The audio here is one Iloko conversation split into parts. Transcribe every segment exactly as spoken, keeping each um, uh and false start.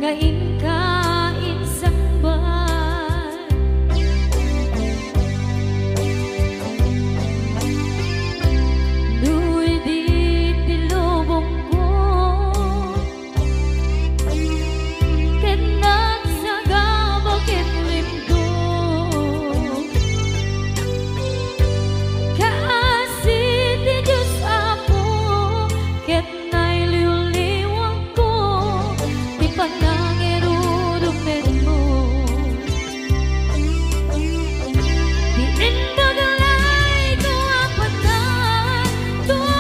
Kainka insangbat. No idi ti lubongko, ket nagsagaba ken limdo. Kaasi ti Dios, Apo, ket nailiwliwangko ti panangirurumermo. Ti imbag layto a panagtuo,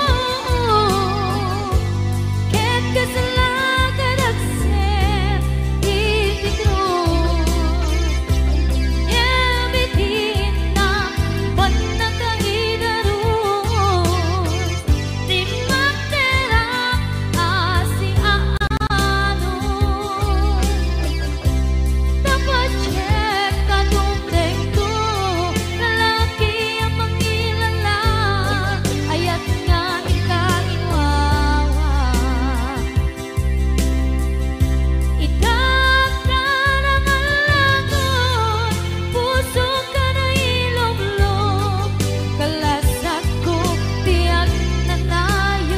ket kasla kadagsen iti krus. Ngem iti innak, bannaka idarus, ti makterak a siaano. Tapasiek a dumtengto, lalaki a mangilala, ayat nga inka inwawa. Idaak ta nangalangon, pusok a nailublob, kalasakko ti agnanayon.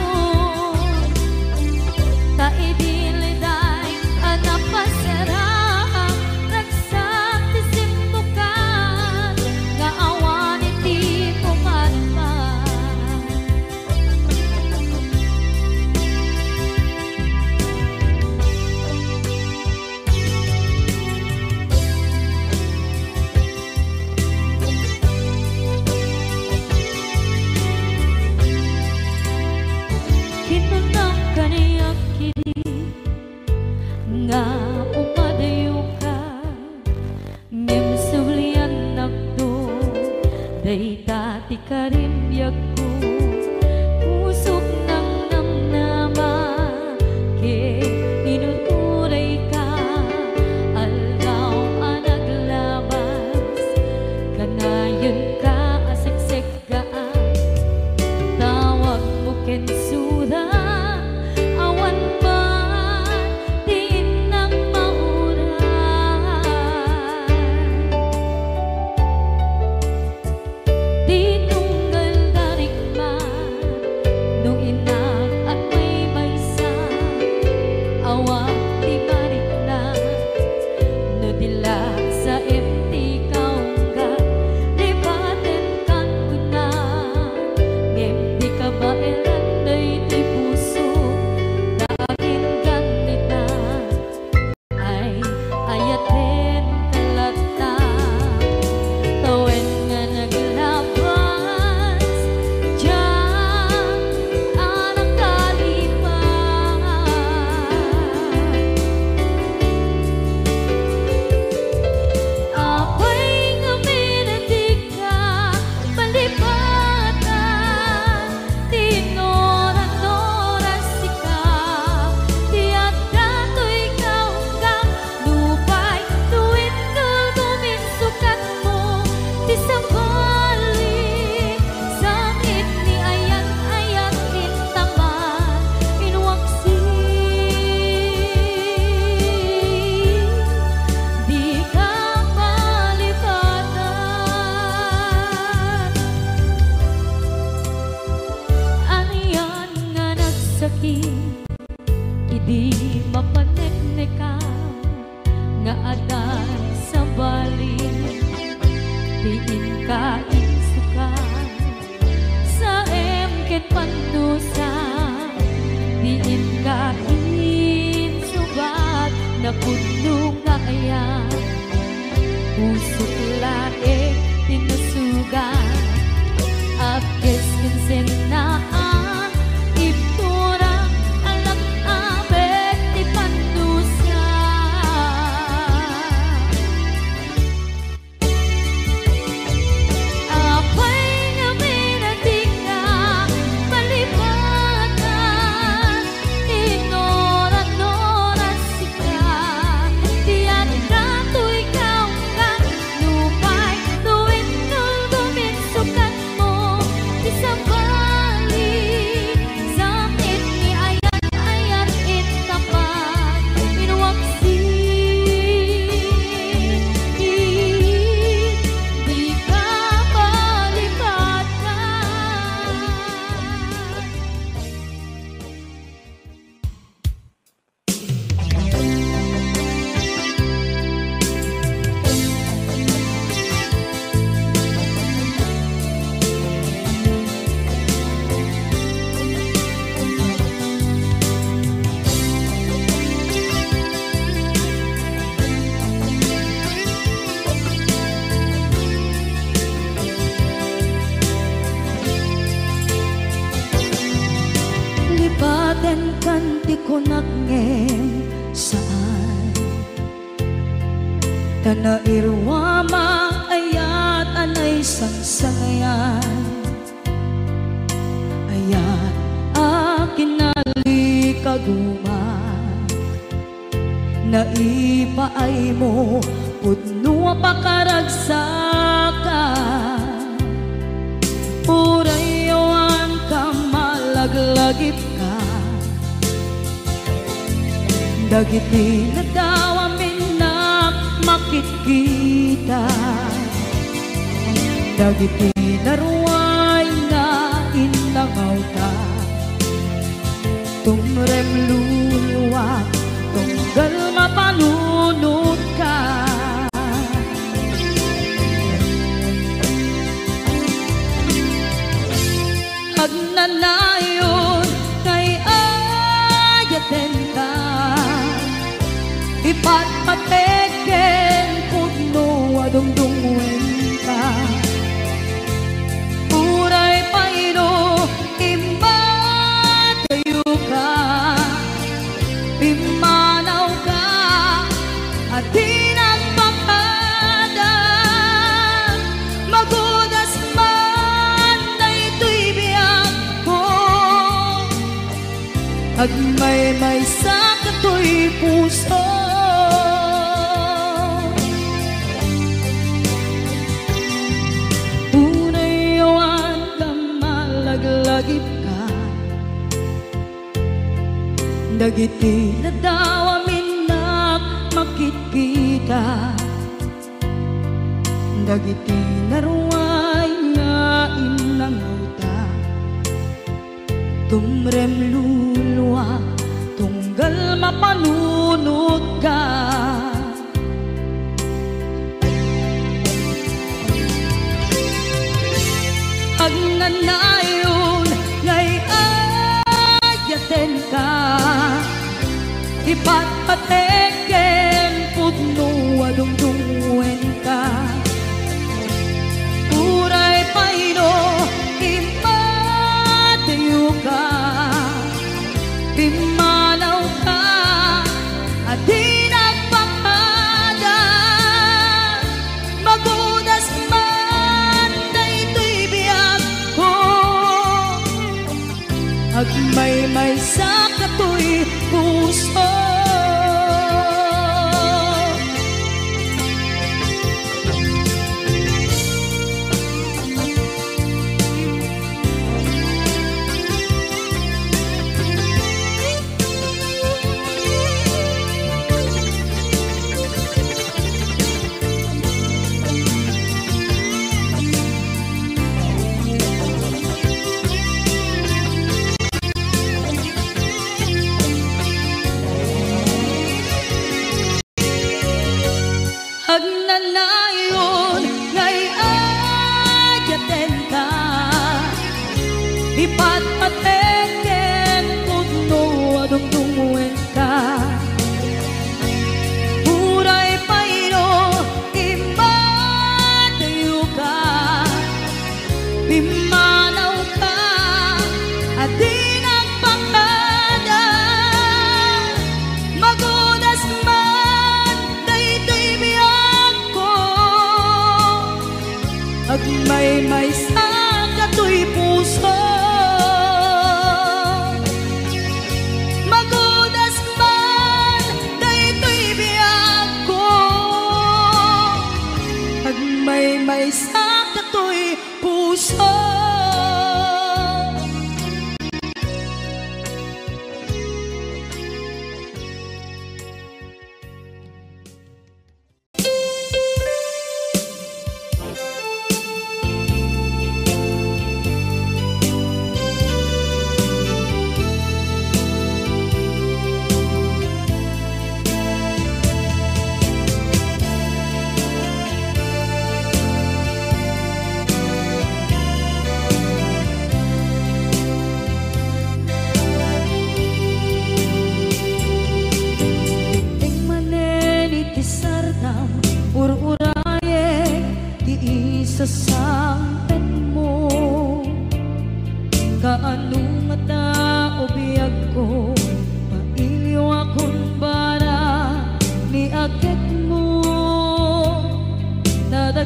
Ta idi liday a napasarang, ragsak ti simmukan nga awan iti pumatpat. Kinunam kaniak idi nga umadayoka, ngem subliannakto, dayta ti karimbiagko. Pusok nangnamnama ket inururayka, aldaw a naglabas, kanayonka a seksek gaan. Tawagmo ken sura, awan man ti innam mauray. Ti tunggal da rikman, no innak agmaymaysa, awan ti marikna. No di la saem ti kaungga, lipatenkan kuna, ngem ti kabaelan daytoy puso, ta aginggan ita. Ay, ayatenka latta, tawen nga naglabas, diak a nakalipat. Apay ngamin a dika malipatan, ti nuran-nuran sika, ti adda toy kaunggam, nupay no indulgom insukatmo ti sabali, sangit ni ayat-ayat intaman, inwaksi, dika malipatan. Anian nga nagsakit, idi mapaneknekam nga adda sabali, ti inka insukat, saem ken pandusa, ti inka insubat, napudno nga ayat. Pusok laeng ti nasugat, apkes ken sennaan, ibturak a lak-abek ti pandusa. Apay ngamin a dika malipatan, ti nuran-nuran sika, Ta nairuamak ayat a naisangsangayan, ayat a kinalikaguman. Naipaaymo pudno a pakaragsakan, uray awan ka malaglagipka. Dagiti nadawam innak makitkita, dagiti naruay nga innangawta. Tumrem luluak, tunggal mapanunotka. Agnanayon nga ay-ayatenka, ipatpatek ken pudno a dungdungngoenka. Uray pay no immadayoka, pimmanawka, a di nagpakada, magudas man daytoy biagko. Agmaymaysa katoy puso. Uray awan ka malaglagipka. Dagiti nadawam innak makitkita. Dagiti naruay nga innangawta. Tumrem luluak, tunggal mapanunotka. Agnanayon nga ay-ayatenka, ipatpatek ken pudno a dungdungngoenka. Uray pay no immadayoka, pimmanawka, a di nagpakada, magudas man daytoy biagko. Agmaymaysa katoy puso. Agnanayon nga ay-ayatenka, ipatpatek ken pudno a dungdungngoenka. Uray pay no immadayoka, pimmanawka, a di nagpakada, magudas man daytoy biagko. Agmaymaysa katoy puso. Magudas man daytoy biagko. Agmaymaysa katoy puso.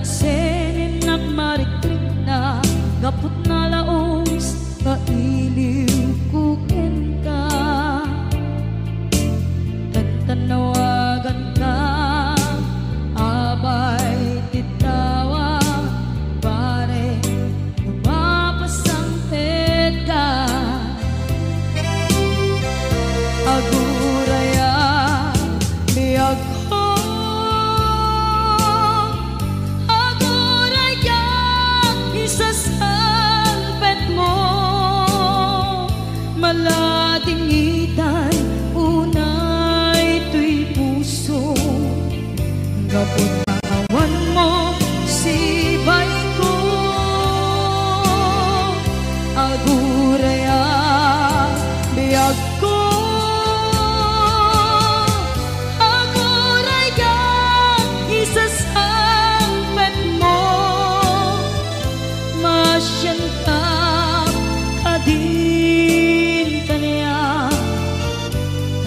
Senen nakmarikrikna, gapu ta nalaus nga iliwko kenka. Ket tannawaganka, abay ti tawag, pare, mapasangpetka. Aguraya, biagko, aguraya, isasangpetmo. Maladingitan unay toy puso. Gapu ta awanmo sibayko, aguraya, biagko, aguraya, isasangpetmo. Masianka kadin kaniak,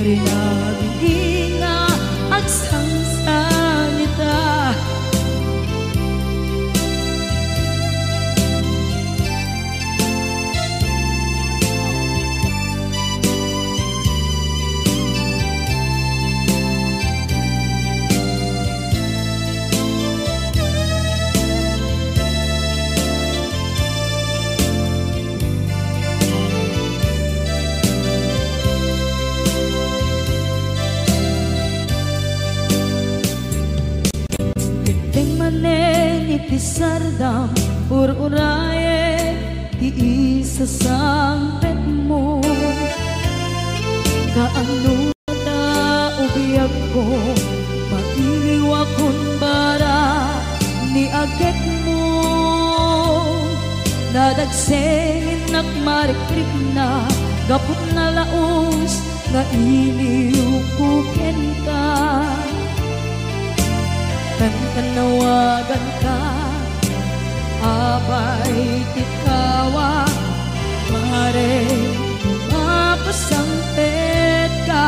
rinabii nga agsangsangita. Idiay manen iti sardam, ur-urayen ti isasangpetmo. Kaano ta, o biagko, mailiwakon bara ni agekmo. Nadagsennak marikrikna, gapu ta nalaus nga iliwko kenka. Tantannawaganka, abay ti tawag, pare, mapasangpetka.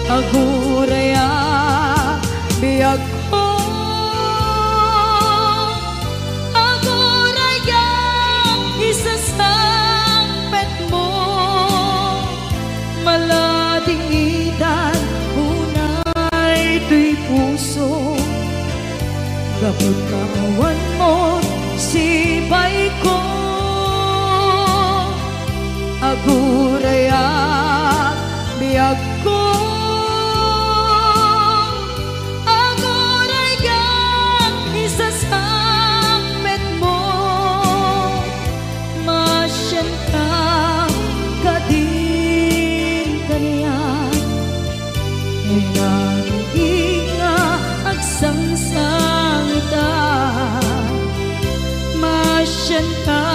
Aguraya, biagko, aguraya, isasangpetmo. Maladingitan unay toy puso. Gapu ta awanmo sibayko, aguraya, biagko, aguraya, isasangpetmo. Masianka kadin kaniak, rinabii nga agsangsangita. Masianka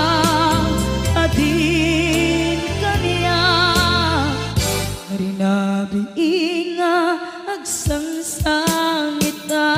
kadin kaniak, rinabii nga agsangsangita.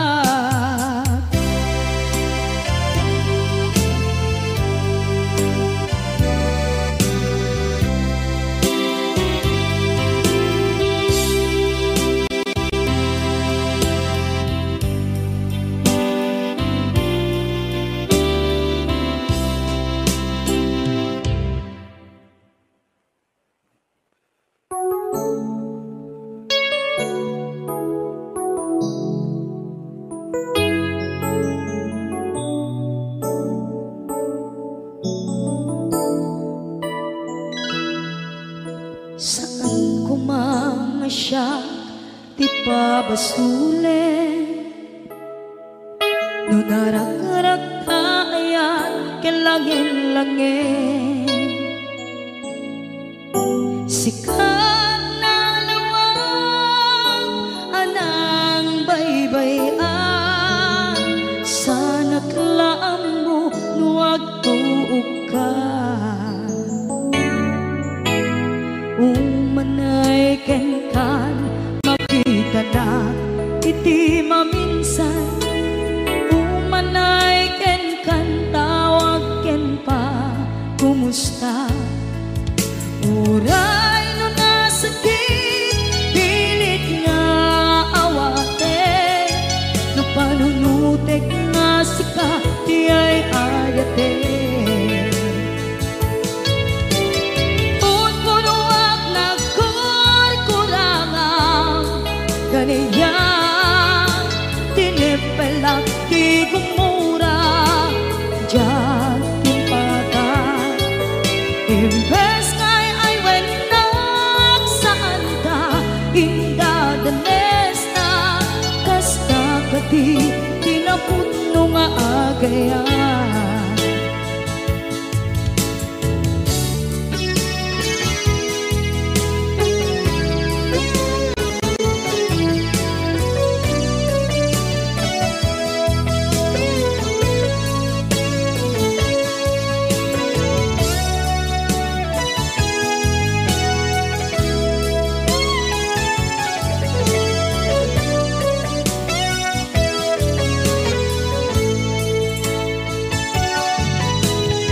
Saan koma nga siak ti pabasolen. No naragrakta ayan ken langen-langen, sika nalawag a nangbaybay-an, saanak la ammo no agtuokka. Umanay kenkan, makitanak iti maminsan. Umanay kenkan, tawag ken pa, kumusta? Uray no nga agayat.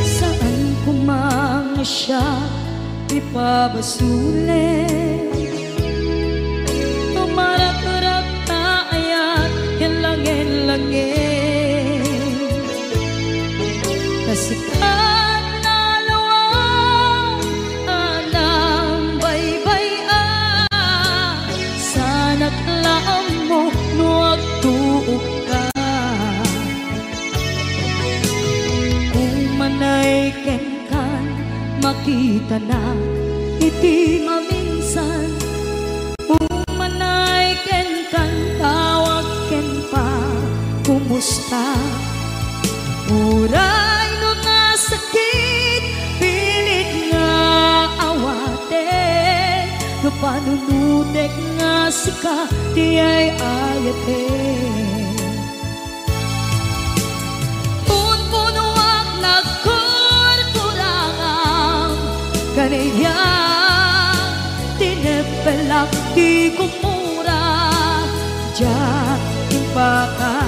Saan ko man siya ipabasol. Tumarakrak ta ayat ken langin-langin. Kasikat na lawag a nangbaybay-a, sanak la ammo no agtuokka. Umanay kenkan, makitanak iti maminsan. Umanay kenkan, tawag ken pa, kumusta? Uray no nasakit, pilit nga awaten, no panunotek nga sika ti ay-ayaten. Punpunoak nagkurkurangam, kaniak tineppelak ti kumura, diak impaka.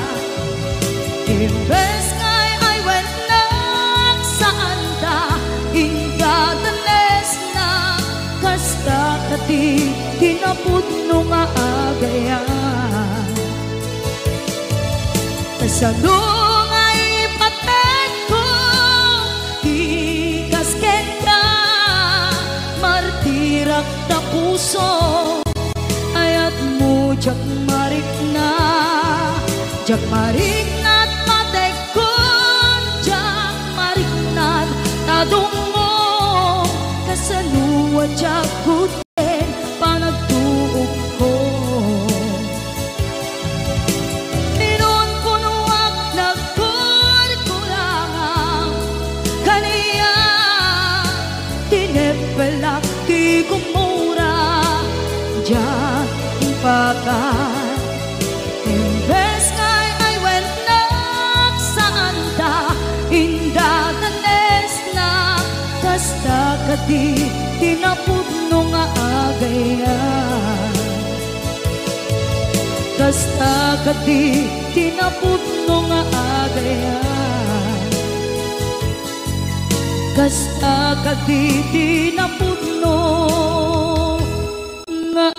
Imbes nga ay-awatennak, saanda indadanesna, kasta kadi ti napudno nga agayat. Kasano nga ipatedko ti kas kenka, martirak ta puso, ayatmo diak marikna, diak marikna ta mategko, diak marikna ta dumngog, kasano a diak ken panagtuokko. Inunkunoak nagkurkurangam, kaniak tineppelak ti kumura, diak impaka. Imbes nga ay-awatennak, saanda indadanesna, kasta kadi ti napudno nga agayat. Kasta kadi ti napudno nga agayat. Kasta kadi ti napudno nga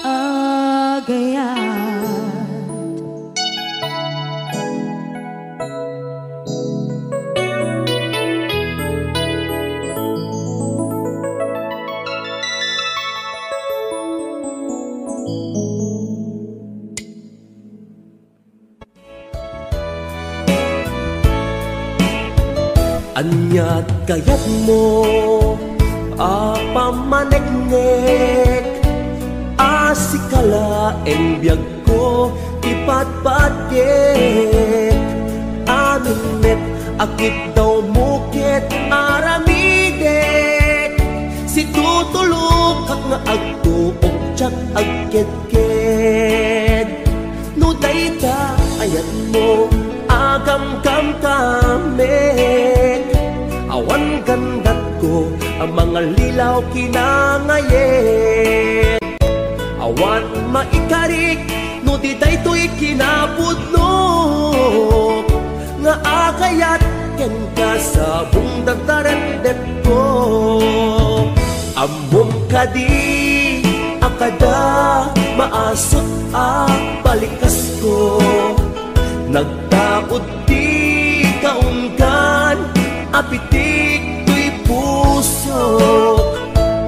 agayat. Ania ti kayatmo a pammaneknek a sika laeng biagko ti patpatgek? Amin met a kidawmo ket aramidek, situtulokak nga agtuok diak agkedked. No dayta ayatmo a gamgamkamek, awan gandatko a mangallilaw kinangayek. Awan maikarik no di daytoy kinapudno nga agayat kenka sa bungdagdarendetko. Ammom kadi a kada maasut a balikasko, nagtaud ti kaunggan a pitik toy pusok?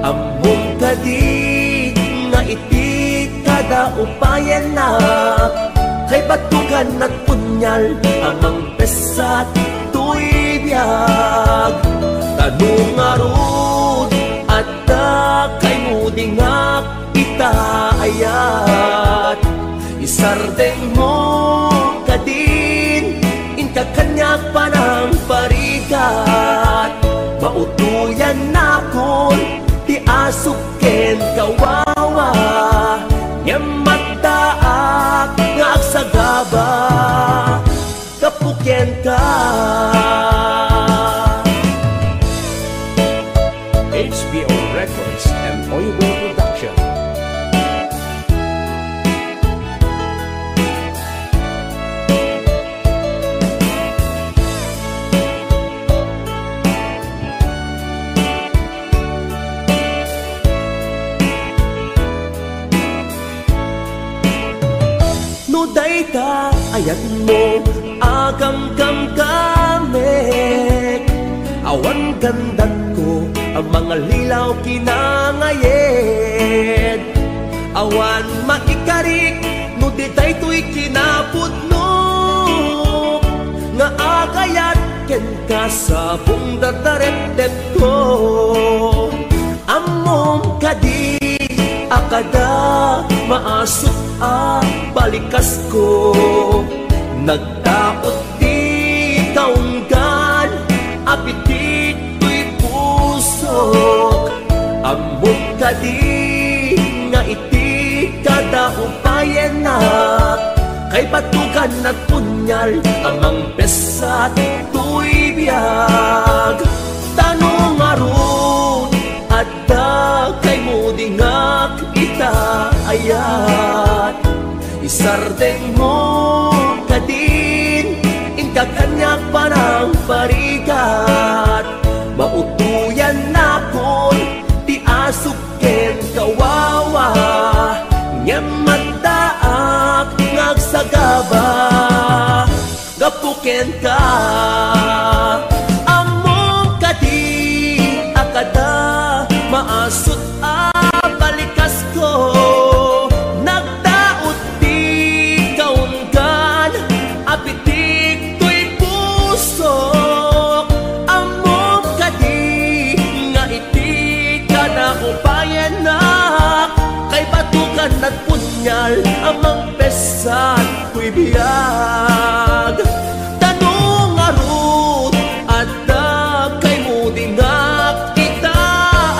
Ammom kadi nga iti kada upayenna, kay batugan nagpunial a mangpessat toy biag? Ta no ngarud, adda kaymo di ngak ita ayat, isardengmo kadin, inka kaniak Maddaak nga agsagaba gapu kenka. H B O Records and Oiway Production. No dayta ayatmo a kamkamkamek, awan kandatko a mangallilaw kinangayed. Awan maikarik no di daytoy kinapudno nga agayat kenka, sabong dadarepdepko. Ammom kadi a kada maasut a balikasko, nagdaut ti kaunggan a pitik toy pusok. Ammom kadi nga iti kada upayennak, kaibatokan a punial a mangpessat toy biag. Ta no ngarud, adda kaymo dingak ita ayat. Isardengmo kadin, inka kaniak panangparigat. Mautoyannakon ti asuk ken kawawa, ngem maddaak nga agsagaba gapu kenka. Ammom kadi a kada maasut a balikasko, nagdaut ti kaunggan a pitik toy pusok. Ammom kadi nga iti kada upayennak, kaibatokan a punial a mangpessat toy biag. Ta no ngarud, adda kaymo dingak ita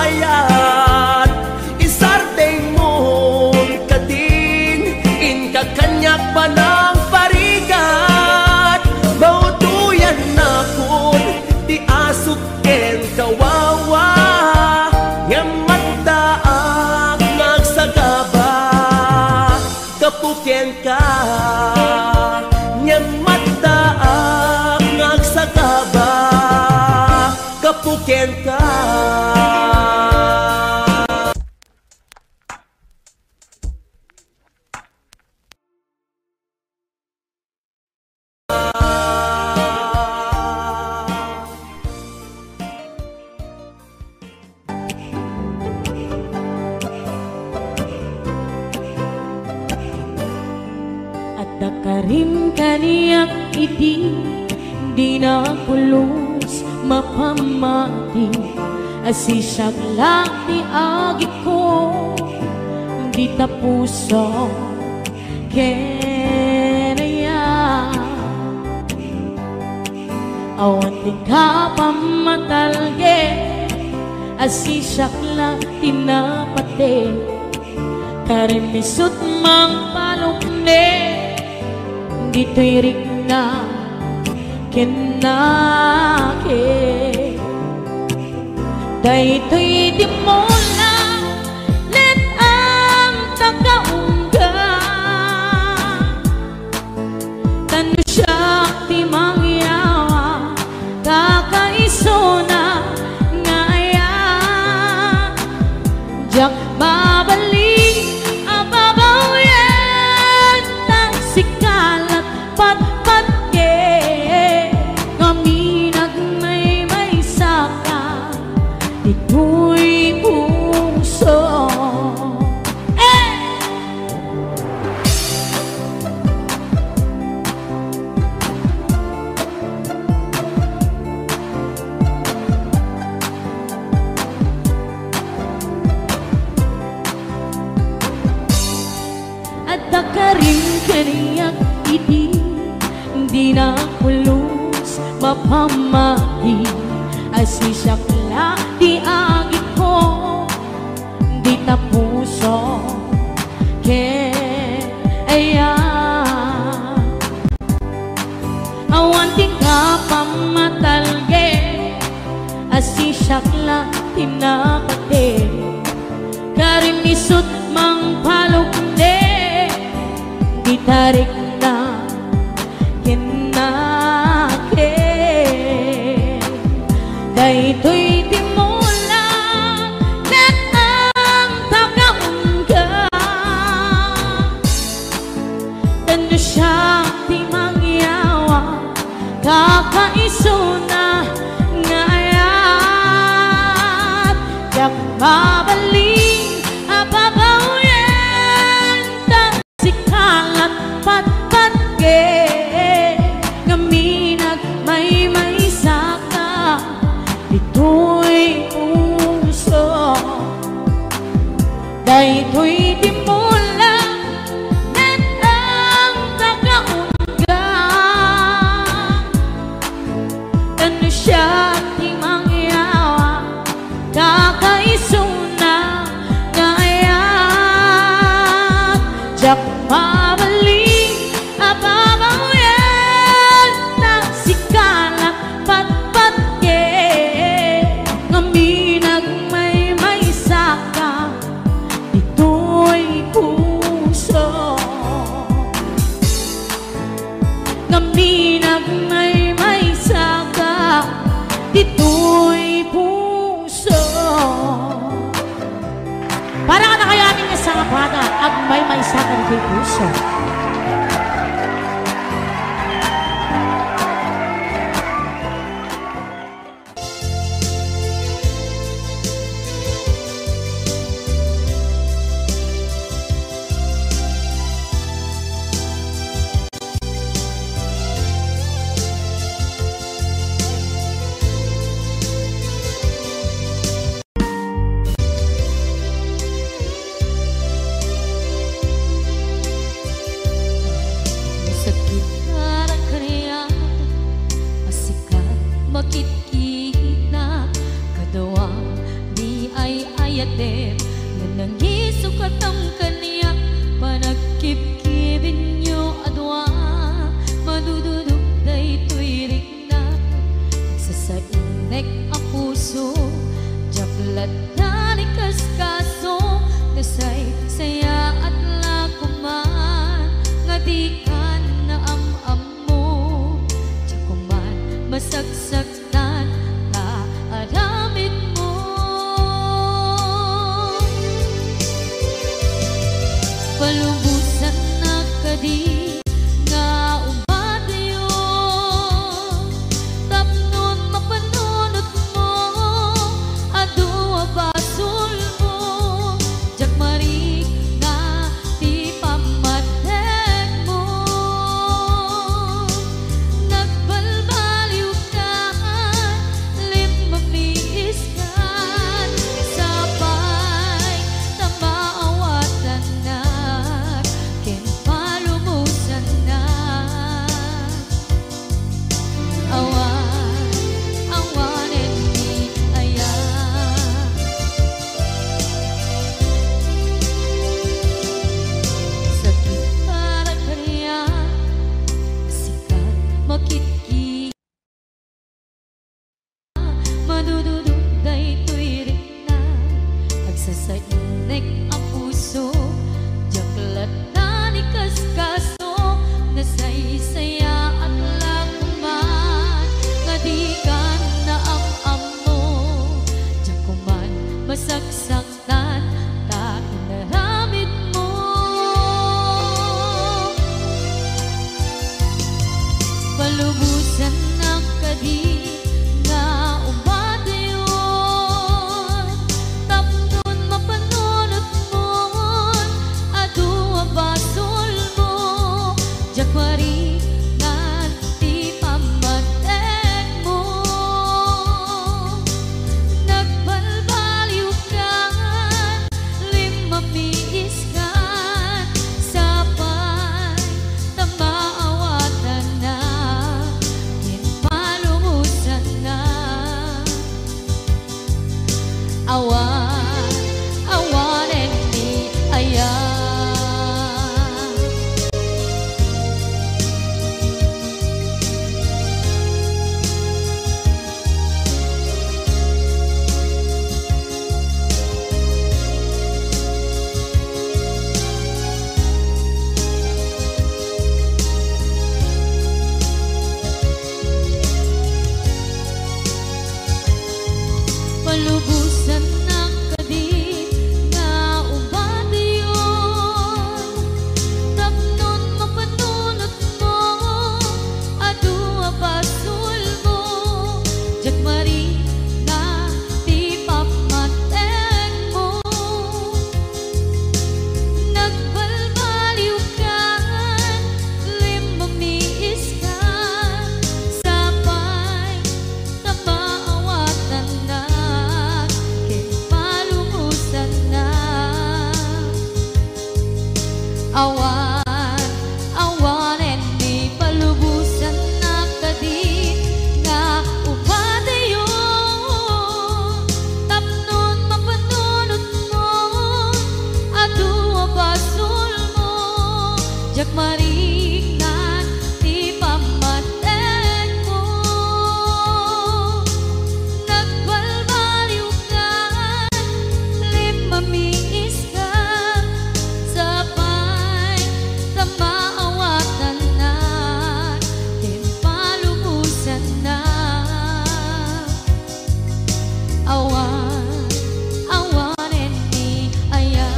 ayat. Isardengmon kadin, inka kaniak panangparigat. Mautoyannakon ti asuk ken kawawa, ngem maddaak nga agsagaba gapu kenka. Ngem maddaak nga agsagaba gapu kenka. Adda karim kaniak iti dina pulos mapammati, a siak la ti agikko, dita puso ken ayat. Awan ti kapammatalged a siak la ti napateg. Karim isut mangpalukneg ditoy rikna ken naked. Daytoy ti mula ket anta kaunggan. Ta no siak ti mangyawa, kakaisuna nga ayat. Diak babali a babaoyen, ta sika lat patpatge, ngamin agmaymaysaka ditoy puso. Eh! Adda karim kaniak iti dina pulos mapammati, a siak la ti agikko, dita puso ken Sisiak la ti nakate, karimisut mangpalukne, di tarikna ken nakem. Daytoy ti mula ket ang tagaunga. Tanda siak ti mangyawa, kakaisuna nga ayat. Diak mabalin a babaoyen, ta sika la ti patpatko, ngamin agmaymaysaka ditoy puso. Daytoy ti mula ket ang tagaunga. Tanda siak ti mangyawa, kakaisuna nga ayat. Diak mabalin a babaoyen, ta sika la ti patpatko, ngamin agmaymaysaka ditoy puso. Ngamin agmaymaysaka ditoy puso. Para kadakayo amin nga sangapana, agmaymaysaka ditoy puso. Diak mariknaan ti pammatekmo. Nagbalbaliwkan, limmamiiska, sapay ta maawatannak ken palubosannak. Awan, awanen ni ayat.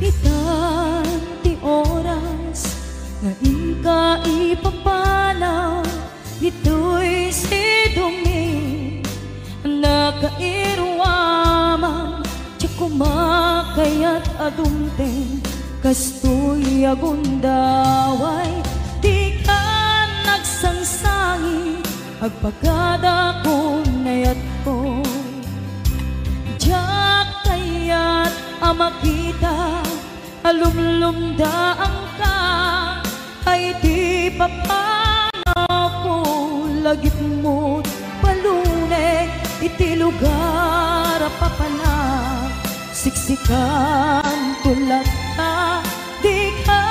Itan ti oras nga inka ipapanaw ditoy sidongmi. Nakairuaman, diak koma kayat a dumteng kastoy a gundaway. Dika nagsangsangi, agpagadakon ayatko. Diak kayat a makita a lumlumdaanka, ay ti papanawko, lagipmo't balunek iti lugar a papanak. Siksikanto latta, dika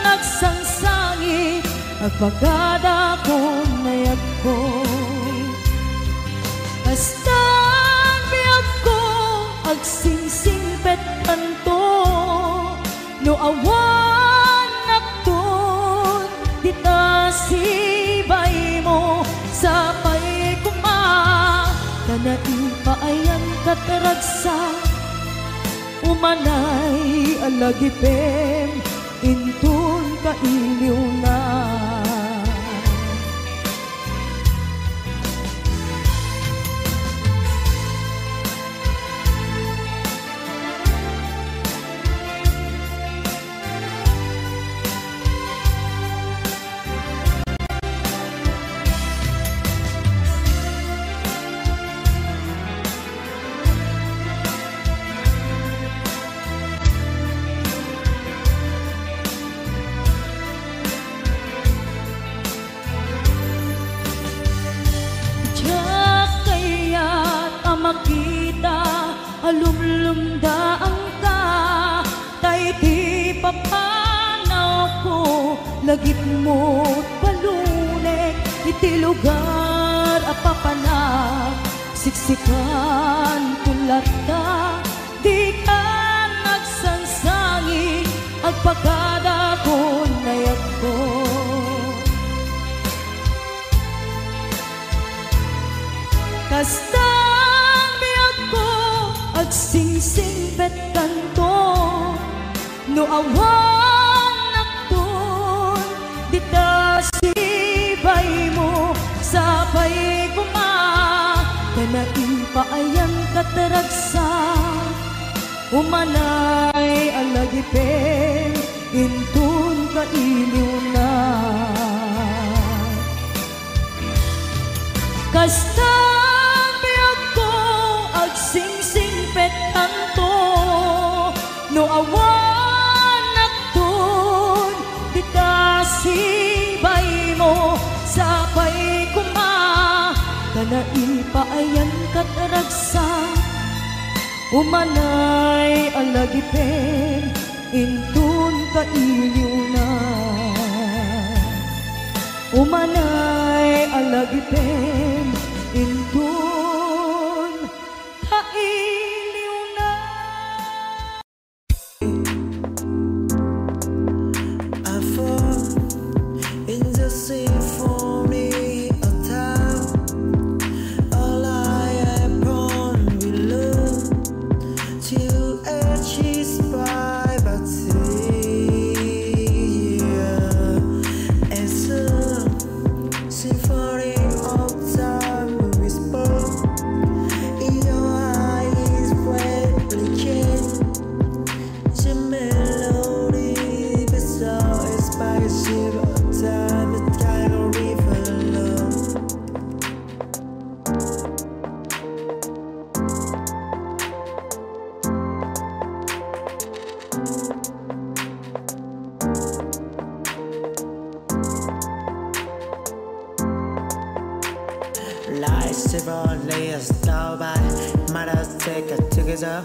nagsangsangi, agpagadakon ayatko. Kasta biagko, agsingsingpetkanto, no awan nakton dita sibaymo. Sapay koma ta naipaayankat ragsak, umanay a lagipem inton kailiwna. Diak kayat a makita a lumlumdaanka, ta iti papanawko, lagipmo't balunek iti lugar a papanak. Siksikanto latta, dika nagsangsangi, agpagadakon ayatko. Kasta biagko, agsingsingpetkanto, no awan nakton dita sibaymo. Sapay koma ta naipaayankat ragsak, umanay a lagipem inton kailiwna. Kasta biagko, agsingsingpetkanto, no awan nakton dita sibaymo. Sapay koma ta naipaayankat ragsak, umanay a lagipem inton kailiwna. Umanay a lagipem inton kailiwna. I fall in the symphony of time. All I have born will lose till edges by but see. As a symphony of time whisper in your eyes when we change. Life symphony is over. Let us take it together.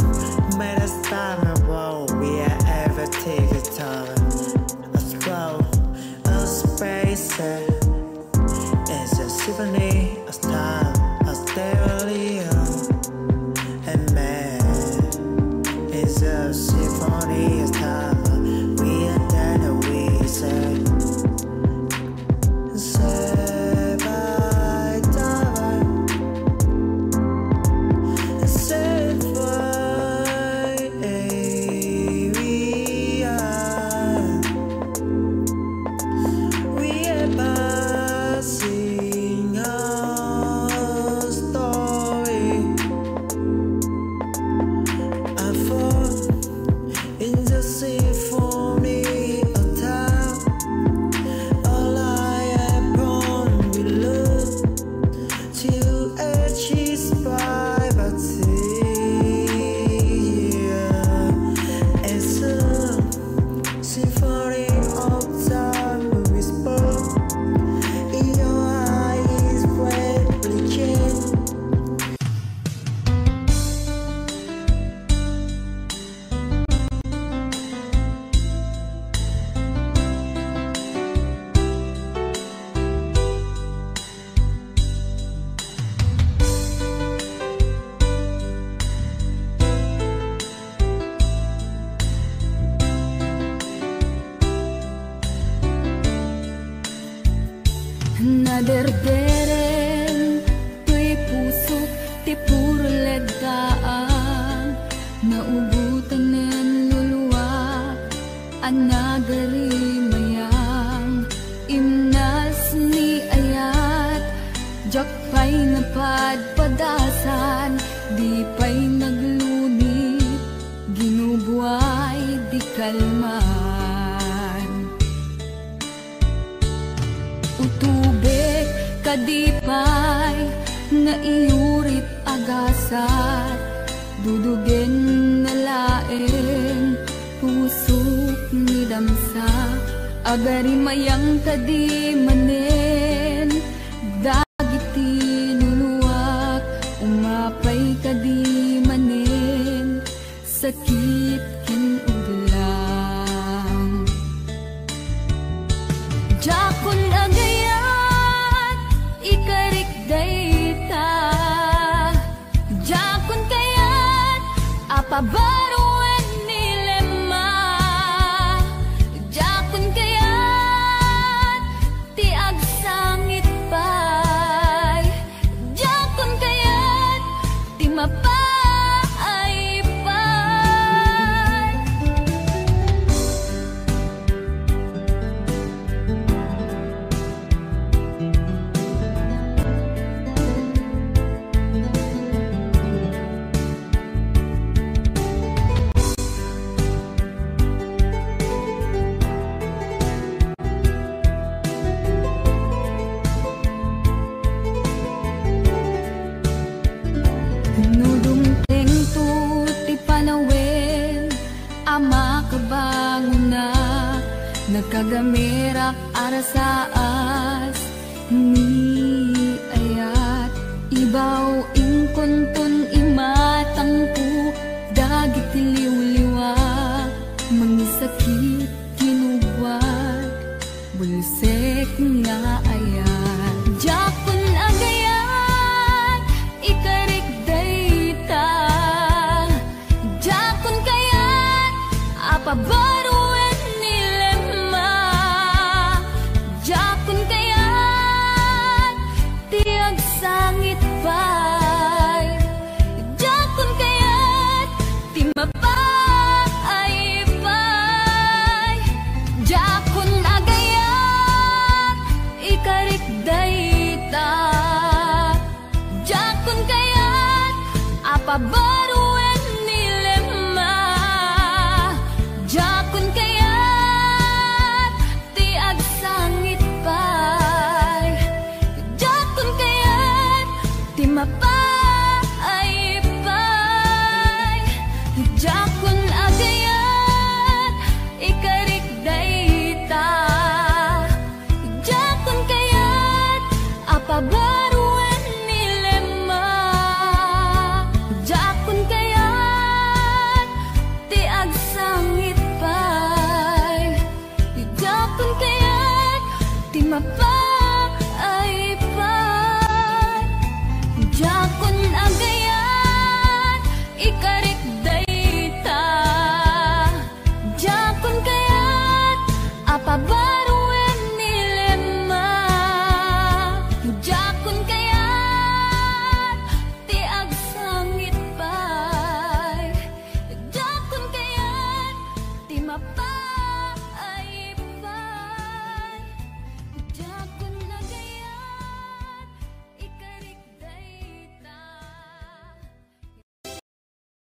Let us time and war. We are ever take it over. A scroll, a space. It's a symphony of time, a stereo. Amen. It's a symphony of time. We are dead and we say, say bye, darling. Say bye, area. We are passing a story. I fall in the symphony of time. All I have grown will lose till edge is by but see. It's a symphony of time whisper. In your eyes, breathtaking. Naderdereng toy pusok ti puro leddaang, naubotanen luluak a nagarimayang, imnas ni ayat, diak pay napadpadasan, di pay naglunit, ginubuay di kalman. Utubek kadi pay nga iyurit a gasat, dudugen na laeng pusok ni damsa. Agarimayang kadi manen dagiti luluak, umapay kadi manen sakit ken ublang. Diakon agayat ikarik dayta. Diakon kayat a pabaruen ni Lema. Diakon kayat ti agsangit pay. Diakon kayat ti mapaay pay. No dumtengto ti panawen a makabangonak, nakagamerak a rasaas ni ayat. Ibaw inkonton imatangko dagiti liwliwak, mangisakit, kinugwat, bulsek nga ayat. Diakon agayat ikarik dayta. Diakon kayat a paba-